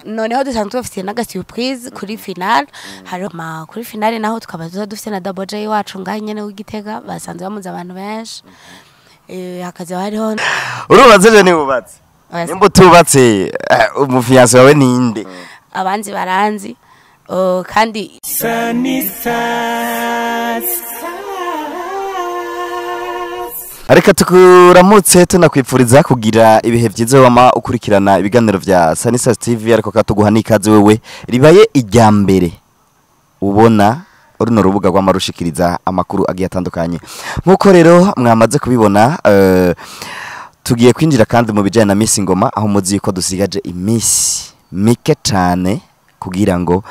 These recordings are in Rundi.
Noneho dusanzwe dufite n'aga surprise kuri finale. Hari ma kuri finale naho tukaba tuza dufite na Double J wacu ngaho nyene w'Igitega, basanzwe bamuzi abantu benshi. Hakaza hariho Urubatse je ntiwubatse? Oya. Nimba utubatse, umu fiancé wawe ninde? Abanzi baranzi. Kandi Reka tukuramutse, tunakwipfuriza kugira ibihe byiza wama ukurikirana ibiganiro vya Sanisa TV, ariko katuguha n'ikaze wewe ribaye irya mbere ubona runo rubuga rw'amarushikiriza amakuru agiye atandukanye. Nk'uko rero mwamaze kubibona, tugiye kwinjira kandi mu bijyanye na Miss Ngoma, aho muzi ko dusigaje iminsi mike cane kugira ngo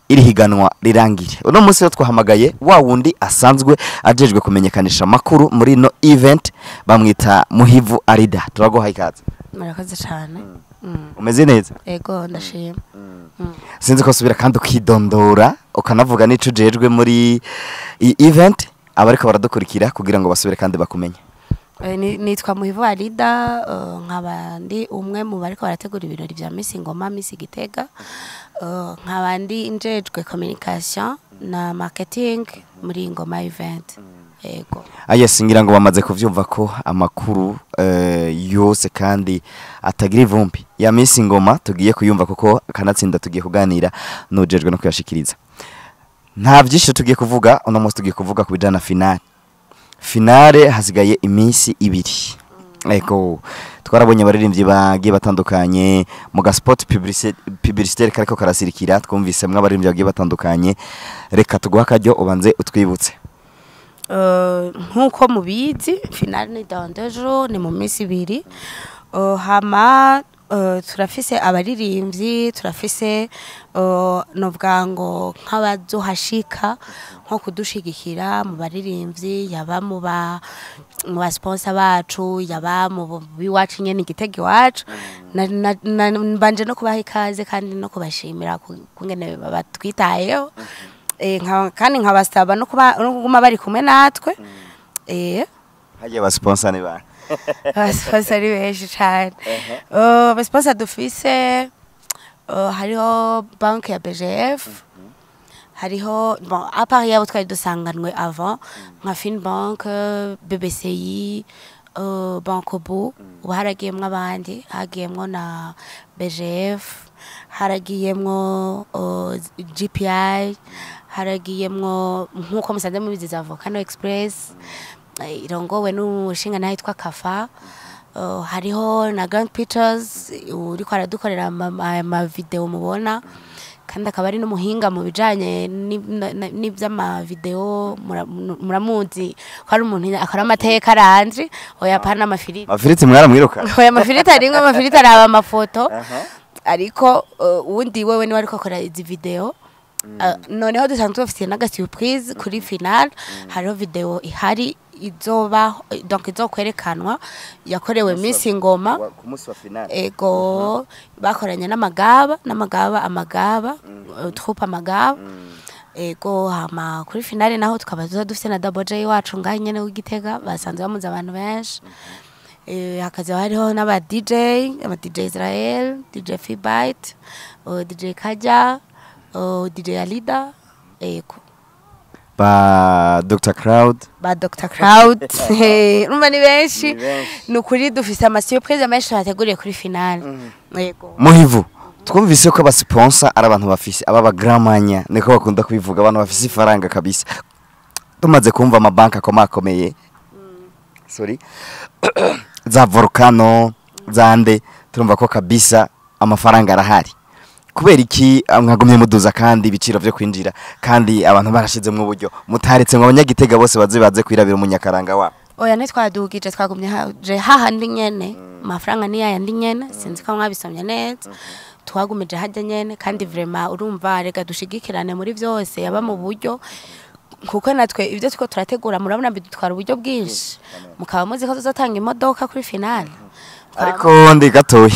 iri higanwa rirangire. Uno munsi rero twahamagaye wa wundi asanzwe ajejwe kumenyekanisha amakuru muri ino event, bamwita Muhivu Arida. Turaguha ikaze. Murakoze cane. Umeze neza? Ego, ndashima. Sinzi ko subira kandi ukidondora, ukanavuga n'ico ujejwe muri iyi event, abariko baradukurikira kugira ngo basubire kandi bakumenye. Nitwa Muhivu Arida, nkaba ndi umwe mu bariko barategura ibirori vya Miss Ngoma, Miss Gitega. Nkaba ndi njejwe communication na marketing muri Ngoma event. Ego. Yes, ngira ngo bamaze kuvyumva ko amakuru yose kandi atagira ivumbi ya Miss Ngoma tugiye kuyumva, kuko kanatsinda tugiye kuganira nujejwe no kuyashikiriza. Nta byinshi tugiye kuvuga uno munsi, tugiye kuvuga ku bijana na finale. Finale hasigaye iminsi 2. Ego, twarabonye abaririmbyi bagiye batandukanye mu ga spot publicitaire kariko karasirikira, twumvisemwo abaririmbyi bagiye batandukanye. Reka tuguha akaryo ubanze utwibutse. Nk'uko mubizi, finale ni dans 2 jours, ni mu minsi 2. Hama turafise abaririmbyi, turafise novuga ngo nk'abazohashika nko kudushigikira mu baririmbyi, yaba mu ba sponsor bacu, yaba mu biwacu nyene Igitega iwacu. Mbanje no kubaha ikaze kandi no kubashimira kungene batwitayeho. Kandi nkabasaba no kuba no kuguma bari kumwe natwe. Hagiye ba sponsor ni ba Aba sponsor ari benshi cane. Aba sponsor dufise, hariho banki ya BGF, hariho, bon, à part yabo twari dusanganwe avant, nka Finbank, BBCI, Bancobu. Ubu haragiyemwo abandi, hagiyemwo na BGF, haragiyemwo GPI, haragiyemwo nk'uko musanze mubizi za Volcano Express, irongowe n'umushinga nawe yitwa Kafa. Hariho na Grand Peters uriko aradukorera ama video mubona, kandi akaba ari n'umuhinga mu bijanye n'ivy'ama video. Muramuzi ko ari umuntu akora amateka aranje. Oya, pana amafiriti. Amafiriti mwaramwiruka. Oya, amafiriti arimwo, amafiriti araba amafoto, ariko uwundi wewe niwe ariko akora izi video. Noneho dusanzwe dufite n'aga surprise kuri finale. Hariho video ihari izoba, donc izokwerekanwa, yakorewe Miss Ngoma. Ku munsi wa finale. Ego, bakoranye n'amagaba amagaba, troupe amagaba. Ego, hama kuri finale naho tukaba tuza dufite na Double J wacu ngaho nyene w'Igitega, basanzwe bamuzi abantu benshi. Hakaza hariho n'aba DJ, aba DJ Israel, DJ Fibite, DJ Kaja, DJ Alida. Ego. Ba Dr Crowd. Ba Dr Crowd. Urumva ni benshi. Ni benshi. Ni ukuri dufise ama surprise menshi bateguriye kuri finale. Yego. Muhivu, twumvise ko aba sponsor ari abantu bafise aba bagramanya, niko bakunda kubivuga, abantu bafise ifaranga kabisa. Tumaze kumva amabanki akomakomeye, sorry, za Volcano zande, turumva ko kabisa amafaranga arahari. Kubera iki mwagumye muduza kandi ibiciro vyo kwinjira, kandi abantu barashizemwo uburyo, mutaretse ngo abanyagitega bose baze baze kwirabira umunyakaranga wabo? Oya, ntitwadugije, twagumye haje hahandi nyene. Amafaranga ni yayandi nyene, sinzi ko mwabisomye neza. Twagumije hajya nyene, kandi vraiment urumva, reka dushigikirane muri byose, yaba mu buryo, kuko natwe ibyo turiko turategura murabona bidutwara uburyo bwinshi. Mukaba muzi ko tuzotanga imodoka kuri finale. Ariko ndi gatoya,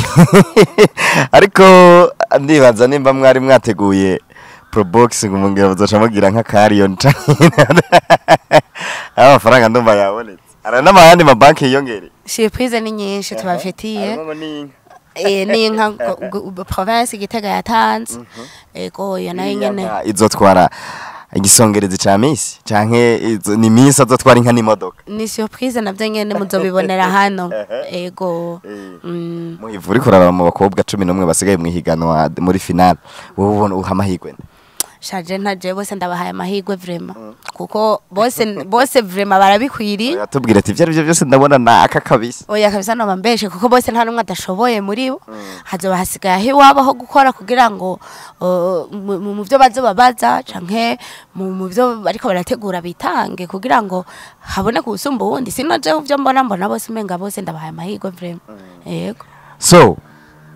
ariko ndibaza nimba mwari mwateguye probox ngo mungira muzoca mugira nka Carion, amafaranga ndumva yabonetse. Ara n'amahandi mabanki yiyongereye. Surprise ni nyinshi tubafitiye. Harimo ngo n'inka. N'inka province Gitega yatanze, ego, iyo nayo nyene. Inka izotwara igisongerezi ca Miss canke ni Miss azotwara inka n'imodoka? Ni surprise, navyo nyene muzobibonera hano, ego. Muhivu, uriko uraraba mu bakobwa 11 basigaye mw'ihiganwa muri finale, wowe ubona uha amahirwe nde? Shaje, ntaje, bose ndabahaye amahirwe vraiment, kuko bose bose vraiment barabikwiriye. Yatubwira ati ibyo ari byo byose ndabona naka kabisa. Oya kabisa, noba mbeshe, kuko bose nta n'umwe adashoboye muri bo. Hazoba hasigaye aho iwabo ho gukora kugira ngo mu byo bazoba baza canke mu byo bariko barategura bitange kugira ngo haboneke uwusumba uwundi. Sino jewe ivyo mbona bose umenga bose ndabahaye amahirwe vraiment, yego. So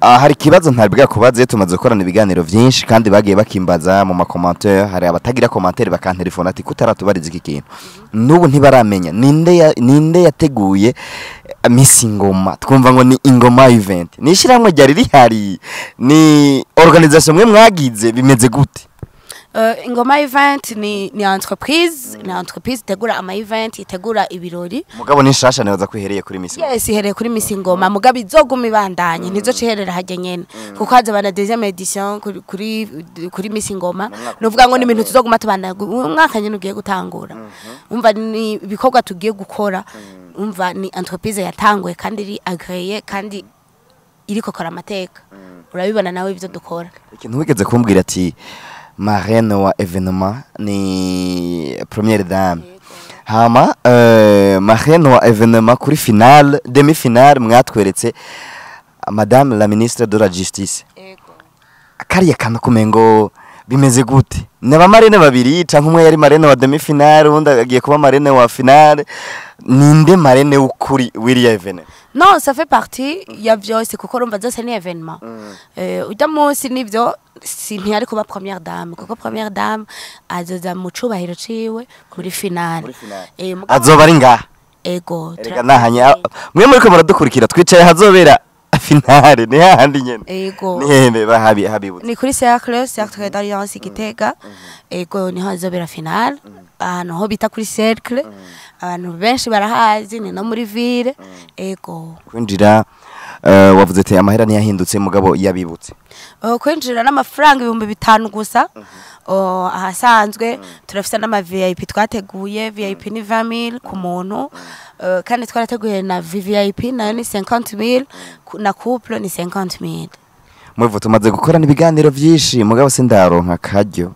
hari ikibazo ntari bwakubaze. Tumaze gukorana ibiganiro vyinshi kandi bagiye bakimbaza mu ma commentaire. Hari abatagira commentaire bakantelefona ati kutaratubariza iki kintu, n'ubu ntibaramenya ninde yateguye Miss Ingoma. Twumva ngo ni Ingoma Event, ni ishyirahamwe ryari rihari, ni organisation mwe mwagize, bimeze gute? Ingoma Event ni entreprise, ni entreprise itegura ama event, itegura ibirori. Mugabo ni nshasha, nibaza ko ihereye kuri Miss Ngoma. Yes, ihereye kuri Miss Ngoma, mugabo izoguma ibandanye, ntizoca iherera harya nyene, kuko hazoba na deuxième édition kuri Miss Ngoma. Nuvuga ngo ni ibintu tuzoguma tubandanya uyu mwaka nyene ugiye gutangura. Umva, ni ibikorwa tugiye gukora. Umva, ni entreprise yatanguye kandi iri agréée kandi iriko kora amateka, urabibona nawe ivyo dukora. Ikintu wigeze kumbwira ati marraine wa événement ni première dame, hama marraine wa événement kuri finale, demi finale mwatweretse madame la ministre de la justice. Kariya kantu kumengo bimeze gute? Ni aba marraine babiri canke umwe yari marraine wa demi finale, uwundi agiye kuba marraine wa finale? Ninde marraine w'ukuri w'iriya événement? Non, ça fait partie ya vyose, kuko urumva zose ni événement. Ujya munsi nivyo si ntiyari kuba première dame, kuko première dame azoza mu cubahiro ciwe muri finale. Muri finale. Mugabo Azoba ari ngaha? Ego. Erega nahanye mwe muriko muradukurikira, twicaye hazobera finale, ni hahandi nyene. Ego. Ni hehe bahabi habibutse? Ni kuri Cercle d'Alliance Gitega. Ego, niho hazobera finale, ahantu ho bita kuri Cercle, abantu benshi barahazi, ni no muri ville, ego. Kwinjira, wavuze ati amahera ntiyahindutse, mugabo yabibutse. Kwinjira n'amafaranga 5000 gusa. Ahasanzwe turafise n'ama VIP twateguye. VIP ni 20000 ku muntu. Kandi twarateguye na VVIP, nayo ni 50000, na couple ni 50000. Mwevo, tumaze gukorana ibiganiro vyinshi, mugabo sindaronka akaryo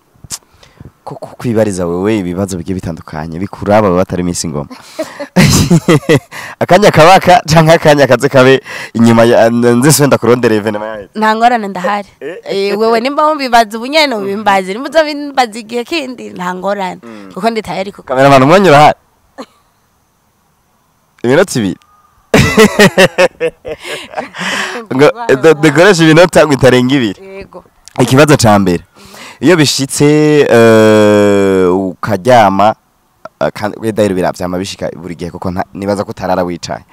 ko kukwibariza wewe ibibazo bigiye bitandukanye bikuraba baba batari Miss Ngoma. Akanya kabaka canke akanya kaze kabe inyuma ya nze wenda kurondera événement yawe. Nta ngorane, ndahari. Wewe nimba wumbibaza ubu nyene ubimbaze, nimba uzobimbaza igihe kindi nta ngorane, kuko ndi tayari kuko Cameraman, umwanya urahari, iminota 2 ngo dukoreshe iminota ngo itarenga 2. Yego. Ikibazo ca mbere, iyo bishitse ukaryama, kandi wenda biravyama bishika buri gihe, kuko nibaza ko utarara wicaye,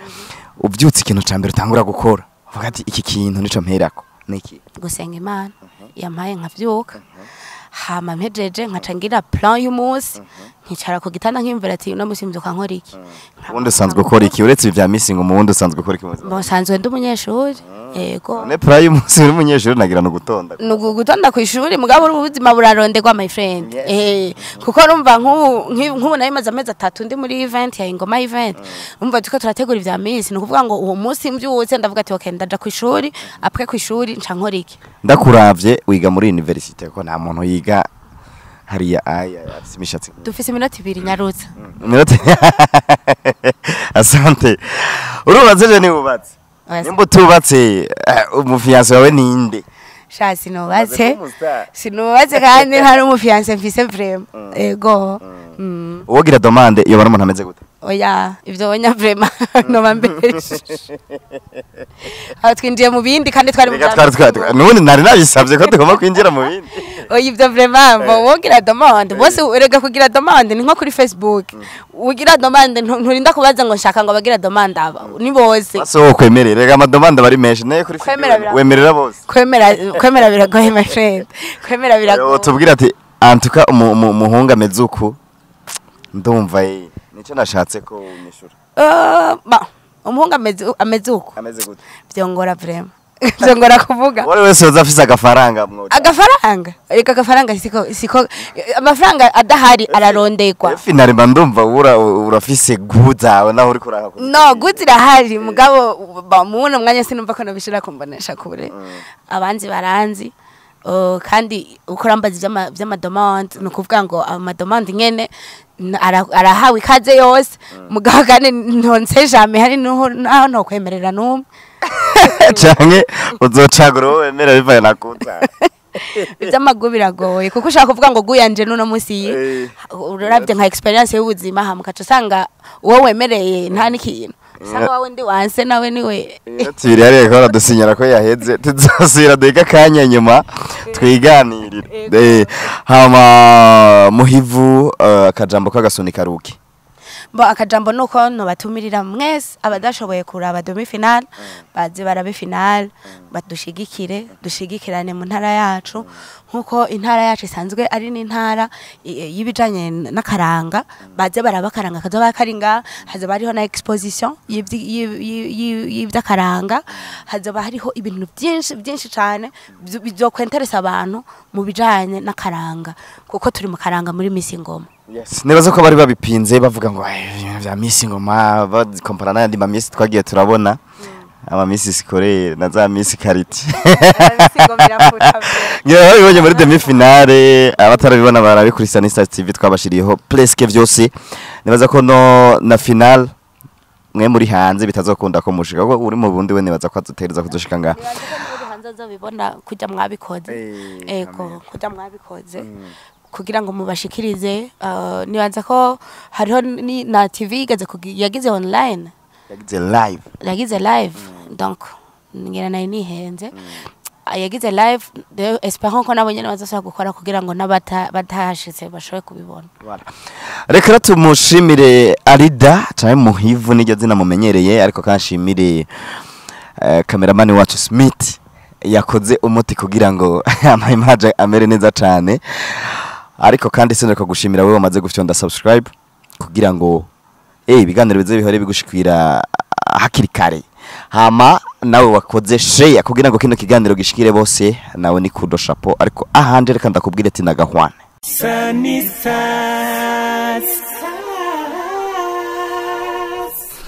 uvyutse ikintu ca mbere utangura gukora uvuga ati iki kintu nico mperako niki? Gusenga Imana yampaye nkavyuka, hama mpejeje nkaca ngira plan y'umunsi, nkicara ku gitanda nkiyumvira ati uno munsi mvyuka nkora iki? Ubundi usanzwe ukora iki uretse ibi vya Miss Ngoma? Ubundi usanzwe ukora iki mu buzima? Bon, nsanzwe ndi umunyeshuri, yego. None plan y'umunsi uri umunyeshuri nagira no gutonda? Ni ugutonda ku ishuri, mugabo ubuzima buraronderwa, my friend. Kuko urumva nk'ubu nari maze amezi 3 ndi muri event ya Ingoma Event. Umva, turiko turategura ivya Miss, ni ukuvuga ngo uwo munsi mvyutse ndavuga ati okay, ndaja ku ishuri, après ku ishuri nca nkora iki? Ndakuravye wiga muri université, kuko nta muntu yiga hariya aya afise imishatsi. Dufise iminota 2, nyarutsa. Iminota, asante. Urubatse je niwubatse? Oya. Nimba utubatse, umu fiancé wawe ninde? Sha, sinubatse, sinubatse kandi ntari umu fiancé mfise vraiment, ego. Uwogira demande yobona umuntu ameze gute? Oya, ivyo onya vraiment noba mbeshe, aho twinjiye mu bindi kandi twari mu Reka twari nubundi nari nabisabye ko tugomba kwinjira mu bindi. Oya, ivyo vraiment bo wogira demande bose, erega kugira demande ni nko kuri Facebook, ugira demande nturinda kubaza ngo nshaka ngo bagira demande, aba ni bose. Bose wowe kwemerera, rega ama demande bari menshi naye kuri Kwemera wemerera bose? Kwemera biragoye, my friend, kwemera biragoye. Tubwira ati antuka umuhungu ameze uku, ndumva nico nashatse ko unyishura. Ba umuhungu ameze uko Ameze gute? Vyongora vraiment. Ivyo ngora kuvuga. Wari wese yoza afise agafaranga mwo. Agafaranga, reka, agafaranga siko amafaranga adahari ararondekwa. Finale mba ndumva urafise goût zawe naho uri kuraka. No, goût irahari, mugabo muno mwanya sinumva ko nobishira kumbonesha kure. Abanzi baranzi. Kandi uko rambaza vy'ama demande, ni ukuvuga ngo ama demande nyene arahawe ikaze yose, mugabo kandi ntonse jamais hari naho nokwemerera n'umwe. Canke uzocagura wowe wemera bivaye na goût zawe. Ivy'ama goût biragoye, kuko ushaka kuvuga ngo goût yanje n'uno musi, uravye nka experience y'ubuzima, hama ukaca usanga uwo wemereye nta n'ikintu, usanga wawe ndi wanse nawe niwe. Tubiri hariya ko baradusinyara ko yaheze, tuzosubira duhike akanya nyuma twiganirire. Hama Muhivu, akajambo k'agasuni karuki. Bo, akajambo nuko nobatumirira mwese abadashoboye kuraba demi finale, baze barabe finale, badushigikire, dushigikirane mu ntara yacu, nkuko intara yacu isanzwe ari n'intara y'ibijanye n'akaranga. Baze baraba akaranga kazoba kari ngaha. Hazoba hariho na exposition y'ivy'akaranga, hazoba hariho ibintu byinshi byinshi cane bizokwenteresa abantu mu bijanye n'akaranga, kuko turi mu karanga muri Miss Ngoma. Yes. Nibaza ko bari babipinze bavuga ngo: "Ay, ibintu vya Miss Ngoma bakompara n'ayandi ma Miss twagiye turabona, ama Miss scolaire na za Miss quartier." Ngira babibonye muri demi finale, abatarabibona barabikuri Star TV, twabashiriyeho presque vyose. Nibaza ko no na finale mwe muri hanze bitazokunda ko mushika, kuko uri mu bundi we nibaza ko azotereza kuzoshika ngaha. Nibaza ko muri hanze azobibona kujya mwabikoze. Ego, kujya mwabikoze kugira ngo mubashikirize. Nibaza ko hariho na TV igeze yagize online. Yagize live. Yagize live, donc ngira nayo nihenze. Yagize live, rero espérons ko nabo nyene bazosubira gukora kugira ngo n'abata batahashitse bashobore kubibona. Voilà. Reka rero tumushimire Arida canke Muhivu, niryo zina mumenyereye, ariko kanshimire kameramani wacu Smith yakoze umuti kugira ngo ama image amere neza cane. Ariko kandi sinreka gushimira wewe wamaze gufyonda subscribe kugira ngo ibiganiro bize bihore bigushikira hakiri kare, hama nawe wakoze share kugira ngo kino kiganiro gishikire bose, nawe ni kudo chapeau. Ariko ahanje reka ndakubwire ati nagahwane. Sunny Side.